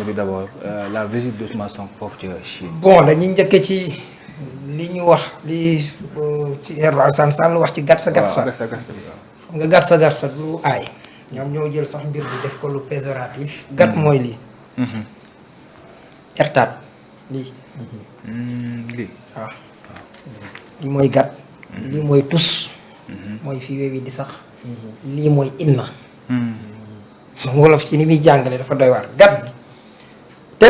ànd bi d'abord la visite d'Ousmane Sonko foofu ci Chine. bon dañuy njëkkee ci li ñu wax li ci Thierno Alassane Sall wax ci gatsa xam nga gatsa du aay ñoom ñoo jël sax mbir bi def ko lu péjoratif gat mooy lii ertaat lii waaw lii mooy gat lii mooy tus mooy fi wéewi di sax lii mooy inna wolof ci ni muy jàngale dafa doy waar gat te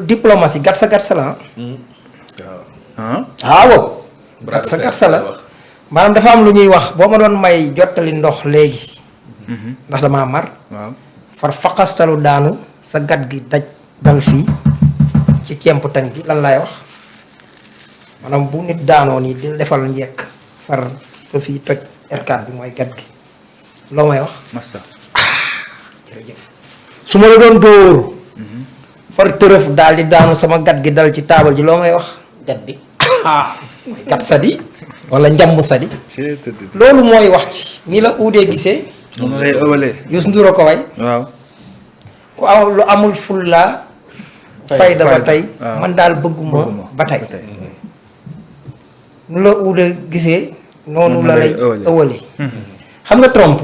diplomatie gat sa la waaw gat sa la maanaam dafa am lu ñuy wax boo ma doon may jottali ndox léegi ndax damaa mar far faqastalu daanu sa gat gi dal fii ci cemp tang gi lan laay wax maanaam bu nit daanoo nii di defal njekk far fa fii toj R4 bi mooy gat gi loo may wax jërëjëf su ma la doon dóor far tërëf daal di daanu sama gat gi dal ci taabal ji loo may wax gat di gat sa di wala njamb sa di loolu mooy wax ci ni la uudee gisee Youssou Ndour ko way waaw ku aw lu amul fulla fayda ba tey man daal bëgguma ba tey nu la uudee gisee noonu la lay ëwale xam nga Trump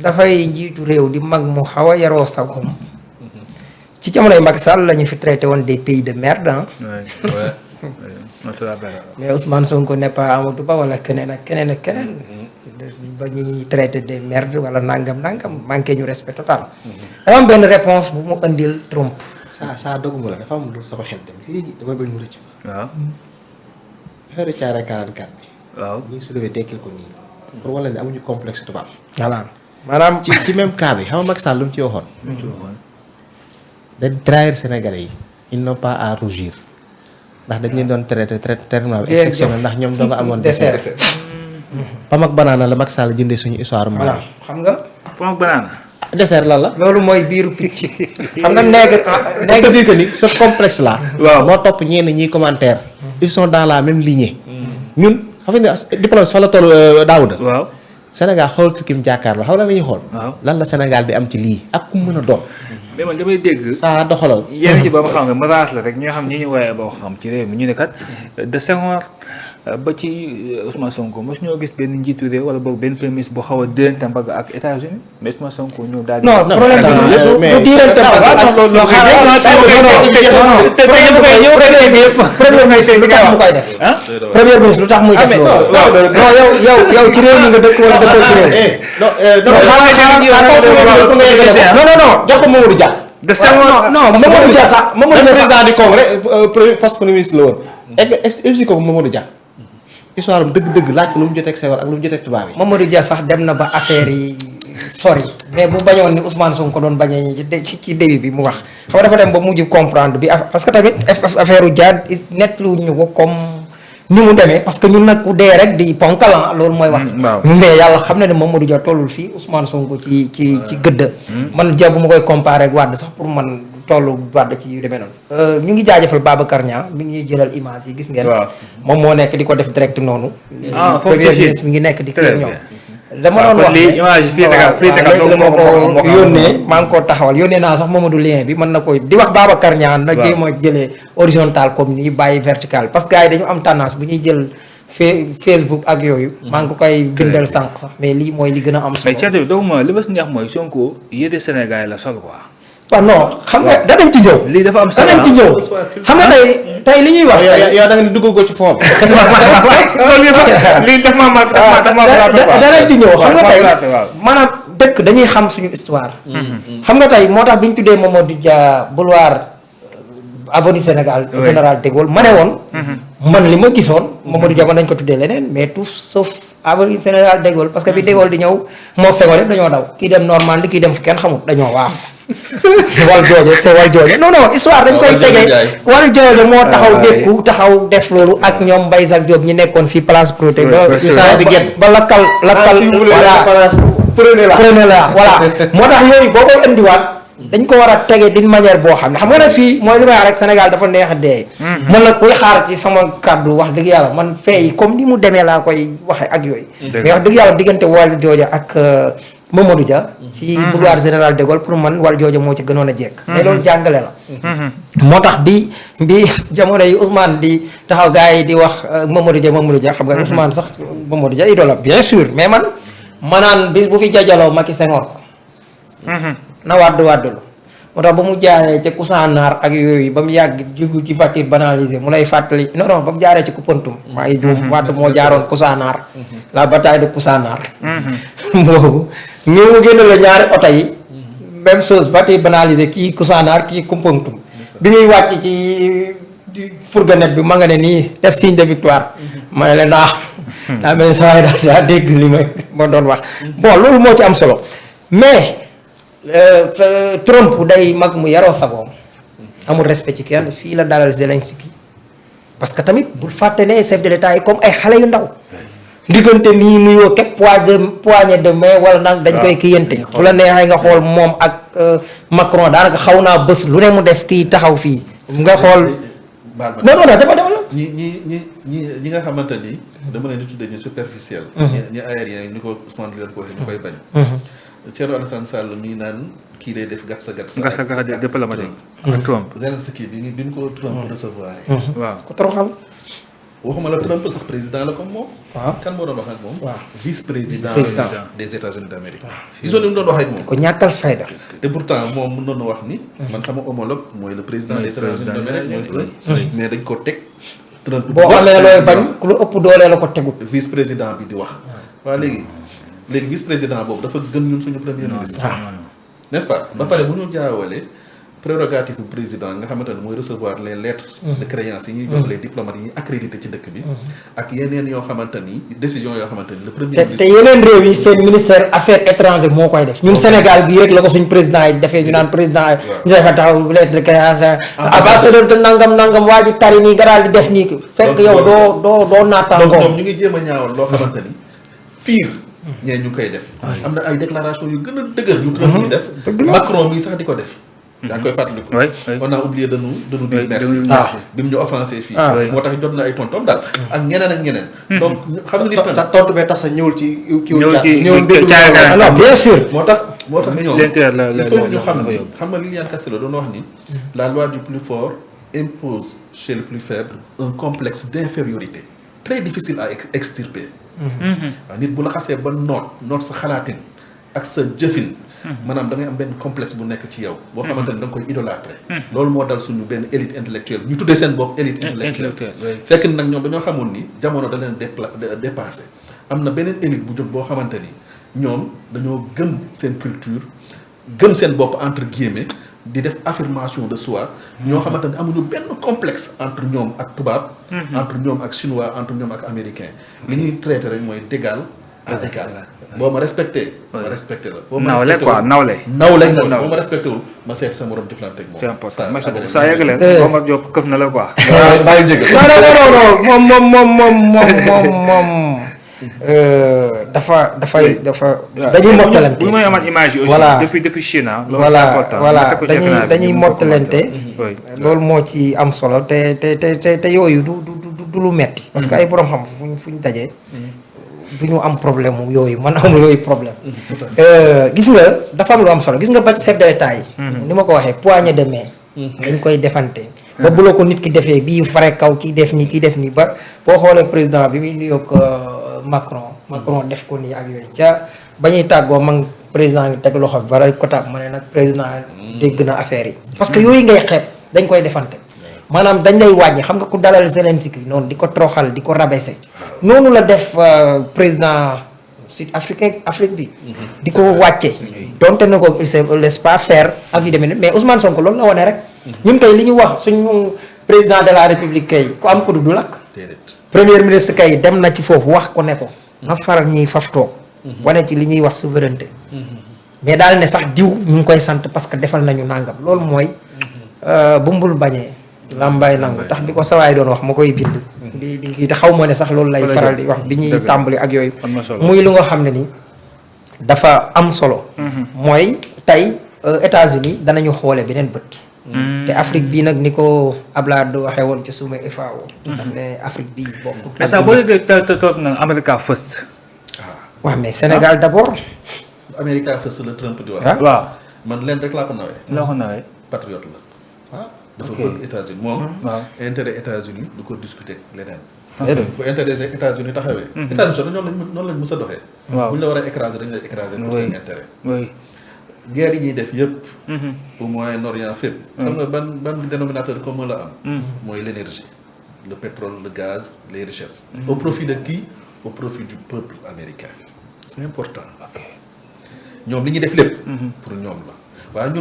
dafay njiitu réew di mag mu xaw a yaroo sagoom ci jamonoy Macky Sall la ñu fi traité woon des pays de merde mais Ousmane Sonko n'est pas Amadou Ba wala keneen ak keneen ba ñuy traité des merde wala nangam manqué ñu respect total. dafa am benn réponse bu mu indil Trump. saa doguma la dafa am lu sama xel dem léegi damay bañ mu rëcc. waaw. affaire Thiaroye 44 bi. waaw ñu ngi soulevé dekkil ko nii. pour wala ne amuñu complexe tubaab. voilà maanaam ci même cas bi xam nga Macky Sall lu mu ci waxoon. dañ trahir Sénégalais yi. ils n'ont pas à rougir. ndax dañ leen doon traité traitement bi exceptionnel ndax ñoom doo nga amoon dessert. pam ak banaana la Macky Sall jëndee suñu histoire. voilà xam nga. pam ak banaana. dessert lan la. loolu mooy biiru picc. xam nga nègre dire que ni ce complexe là. waaw moo topp ñenn ñi commentaire. ils sont dans la même lignée. ñun xam nga diplomatie fa la toll Daouda. waaw. Sénégal xool ci kim jàkkaarloo xam la ñuy xool. waaw lan la Sénégal di am ci lii ak ku mën a doon. mais man damay dégg. saa doxalal. yéen ci boobu xam nga menace la rek ñoo xam ñi ñu woowee boo xam ci réew mi ñu ne kat de Senghor ba ci Ousmane Sonko mos ñoo gis benn njiitu réew wala boog benn premier ministre bu xaw a déente mbagg ak États-Unis mais Ousmane Sonko ñëw daal di. non problème bi du diirante premier ministre lu tax muy def loolu. non yow ci réew mi nga dëkk wala dëkkoo ci réew. non jox ko Mamadou Dia. de Senghor non Mamadou Dia sax Mamadou Dia président du congrès poste premier ministre la woon. egg ko Mamadou Dia. histoire am dëgg-dëgg laaj ko lu mu jotee ak Senghor ak lu mu jotee ak tubaab yi. Mamadou Dia sax dem na ba affaire yi sori mais bu bañoon ni Ousmane Sonko doon bañee ci début bi mu wax xam nga dafa dem ba mujj comprendre bi parce que tamit affaire u Dia nettluwuñu ko comme ni mu demee parce que ñun nag ku dee rek di ponkalan loolu mooy wax. mais yàlla xam na ne Mamadou Dia tollul fii Ousmane Sonko ci gëdd. man Dia bu ma koy comparé ak Wade sax pour man tollu Wade ci yu demee noonu. ñu ngi jaajëfal Babacar Niang mi ngi ñuy jëlal image yi gis ngeen. moom moo nekk di ko def direct noonu. premier ministre mi ngi nekk di kii ñoom. dama doon wax ne léegi dama ko yónnee maa ngi koo taxawal yónnee naa sax Mamadou lien bi mën na koy di wax Babacar Niang na jéem a jëlee horizontal comme nii bàyyi vertical parce que gars yi dañu am tendance bu ñuy jël Facebook ak yooyu maa ngi ko koy bindal sànq sax mais lii mooy li gën a am solo. mais Thierno bi doguma li ma si neex mooy Sonko yéede Sénégal la sol quoi. waaw non xam nga danañ ci ñëw. lii dafa am solo danañ ci ñëw xam nga tey li ñuy wax. yow da nga ni dugg ko ci foofu. lii dafa ma danañ ci ñëw xam nga tey maanaam dëkk dañuy xam suñu histoire. xam nga tey moo tax bi ñu tuddee Mamadou Dia boulevard avenue Sénégal général de Gaulle ma ne woon. man li ma gisoon Mamadou Dia mën nañ ko tuddee leneen mais tout sauf avenue Sénégal de Gaulle parce que bi de Gaulle di ñëw moog Senghor yëpp dañoo daw kii dem Normandie kii dem fu kenn xamut dañoo waaf. wal jooje non histoire dañ koy tegee wal jooje moo taxaw dékku taxaw def loolu ak ñoom Mbaye Jacques Diop ñi nekkoon fii place Protet ba lakkal prenez la voilà moo tax yooyu boo koy indiwaat dañ ko war a tege d'une manière boo xam ne xam nga ne fii mooy li may wax rek Sénégal dafa neex a dee man nag koy xaar ci sama kàddu wax dëgg yàlla man fee yi comme ni mu demee laa koy waxe ak yooyu mais wax dëgg yàlla diggante wal jooje ak Mamadou Dia. ci boulevard général de Gaulle pour man wal jooju moo ci gënoon a jekk. mais loolu jàngale la. moo tax bi jamono yi Ousmane di taxaw gars yi di wax Mamadou Dia xam nga Ousmane sax Mamadou Dia idole bien sûr mais man manaan bis bu fi jajaloo Macky Senghor ko. na wàddulu moo tax ba mu jaaree ca Kousanaar ak yooyu ba mu yàgg jugu ci voiture banalisée mu lay fàttali non ba mu jaaree ci Koupentoum maa ngi juum Wade moo jaaroon Kousanaar la bataille de Kousanaar boobu ñëw mu génn la ñaari oto yi même chose voiture banalisée kii Kousanaar kii Koupentoum bi muy wàcc ci fourgonnette bi ma nga ne nii def signe de victoire ma ne leen daa mel ni saa yi daa dégg li ma doon wax bon loolu moo ci am solo mais Trump day mag mu yaroo sagoom amul respect ci kenn fii la dalal Zelensky parce que tamit bul fàtte ne chef de l'état yi comme ay xale yu ndaw diggante nii nuyoo képp poignée de main wala nag dañ koy kiyante bu la neexee nga xool moom ak Macron daanaka xaw naa bés lu ne mu def kii taxaw fii nga xool non dama ñi nga xamante ni dama leen di tuddee ñu superficiel ñi aérien yi ni ko Ousmane leen ko waxee ñu koy bañ Thierno Alassane Sall mi ngi naan kii day def gatsa diplomatique ak Trump Zelensky bi ñu ko Trump recevoir waaw ko toroxal waxuma la Trump sax président la comme moom waaw kan moo doon wax ak moom waaw vice président des États-Unis d'Amérique gisoon ni mu doon wax ak moom ko ñàkkal fayda te pourtant moom mun doon wax ni man sama homologue mooy le président des États-Unis d'Amérique mooy mais dañ ko teg Trump boo xamee looy bañ ku lu ëpp doole la ko tegut vice président bi di wax waaw léegi vice président boobu dafa gën ñun suñu premier ministre n'est-ce pas ba pare bu ñu jaawalee prérogative bu président nga xamante ne mooy recevoir les lettres de créance yi ñuy jox les diplomates yi ñuy accrédité ci dëkk bi ak yeneen yoo xamante ni décision yoo xamante ni le premier ministre te yeneen réew yi seen ministère affaires étrangères moo koy def ñun Sénégal gii rek la ko suñ président yi defee ñu naan président ñu defa taxaw lettre de créance ambassadeur te nangam waa ji tari nii nga daal di def nii fekk yow doo naataangoo donc ñoom ñu ngi jéem a ñaawal loo xamante ni pire ñee ñu ngi koy def am na ay déclaration yu gën a dëgër yu Trump di def Macron mii sax di ko def yaa ngi koy fàttaliku on a oublié de nous dire merci bi mu ñu offensé fii moo tax jot na ay tontom daal ak ñeneen donc xam nga ni tontu bee tax sa ñëwul ci alors bien sûr moo tax ñoom il faut ñu xam nga Liliane Castelao doon wax ni la loi du plus fort impose chez le plus faible un complexe d'infériorité très difficile à extirper waaw nit bu la xasee ba noot sa xalaatin ak sa jëfin maanaam da ngay am benn complexe bu nekk ci yow boo xamante ne da nga koy idolâtrer loolu moo dal suñu benn élite intellectuelle ñu tuddee seen bopp élite intellectuelle fekk ni nag ñoom dañoo xamoon ni jamono da leen dépassé am na beneen élite bu jóg boo xamante ni ñoom dañoo gëm seen culture gëm seen bopp entre guillemets di def affirmation de soi ñoo xamante ne amuñu benn complexe entre ñoom ak tubaab entre ñoom ak chinois entre ñoom ak américain li ñuy traité rek mooy d'égal à égal boo ma respecté ma respecté la boo ma respecté nawle boo ma respecté wul ma seet sa morom jëflante ak moom c'est important merci beaucoup saa yegg leen Omar Diop këf na la quoi bàyyi jég moom dafa dañuy mottalante bu may amaat image yi aussi depuis Chine voilà dañuy mottalante loolu moo ci am solo te yooyu du lu metti parce que ay borom xam fu ñu dajee du ñu am problème mu yooyu man amul yooyu problème gis nga dafa am lu am solo gis nga ba chef de l'État yi ni ma ko waxee poignée de main dañ koy defante ba bu la ko nit ki defee bii fare kaw kii def nii ba boo xoolee président bi muy nuyoog Macron def ko nii ak yooyu ca ba ñuy tàggoo man président ngi teg loxo bi bara ko tàgg ma ne nag président dégg na affaire yi parce que yooyu ngay xeeb dañ koy defante maanaam dañ lay wàññi xam nga ku dalal Zelensky noonu di ko troxal di ko rabaisser noonu la def président sud Afrique bi di ko wàcce donte na ko il se laisse pas faire ak yu demee mais Ousmane Sonko loolu la wane rek ñun kay li ñu wax suñu président de la république kay ku am ko du lakk premier ministre kay dem na ci foofu wax ko ne ko na faral ñiy faf toog wane ci li ñuy wax souveraineté mais daal ne sax diw ñu ngi koy sant parce que defal nañu nangam loolu mooy bu mbul bañee lambay nangu tax bi ko sawaay doon wax ma koy bind di te xaw ma ne sax loolu lay faral di wax bi ñuy tàmbali ak yooyu muy lu nga xam ne ni dafa am solo mooy tey États-Unis danañu xoole beneen bët te Afrique bii nag ni ko Ablaye waxee woon ci suma FAO daf ne Afrique bii bokk mais ça boo déggee te toog na America first waaw mais Sénégal d'abord America first le Trump di wax. waaw man leen rek laa ko nawee. loo ko nawee. patriote la. dafa ok. bëgg États-Unis moom. waaw intérêt États-Unis du ko discuter leneen. déedéet. fu intérêt États-Unis taxawee. États-Unis sax noonu lañ mës a doxee. waaw bu ñu la war a écraser dañ lay écraser pour seen intérêt. oui. guerre yi ñuy def yëpp. au Moyen-Orient fépp. xam nga ban dénominateur commun la am. mooy l'énergie, le pétrole, le gaz, les richesses. Au profit de qui? Au profit du peuple américain. C'est important. ñoom li ñuy def lépp. pour ñoom la waaye